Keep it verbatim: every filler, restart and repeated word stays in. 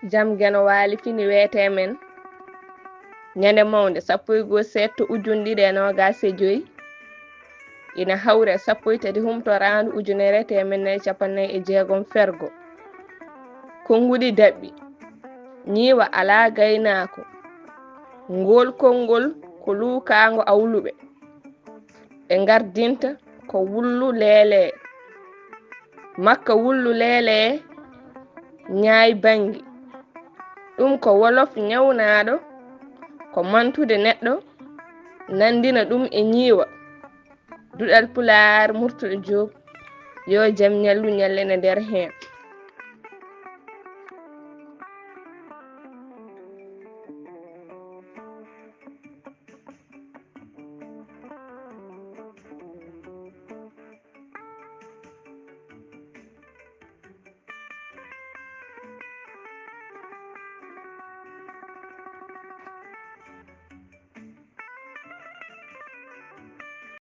Jam Geno Waali fini weetee men ñande mawnde sappo e goo seeɗto ujunɗiɗi e noogaas e joy, ina hawri e sappo e tati humtoraandu ujunere e teemedde nayi e capanɗe nayi e jeegom fergo. Konnguɗi daɓɓi, ñiiwa alaa gaynaako. Ngool konngol ko luukaango awluɓe. Ɓe ngardinta ko wullu leelee. Makka wullu leelee ñaay banngi. Ɗum ko wolof ñawnaaɗo, ko mantude neɗɗo, nanndina ɗum e ñiiwa. Duɗal Pulaar, Murtuɗo Joob, yo jam ñallu ñallana nder heen.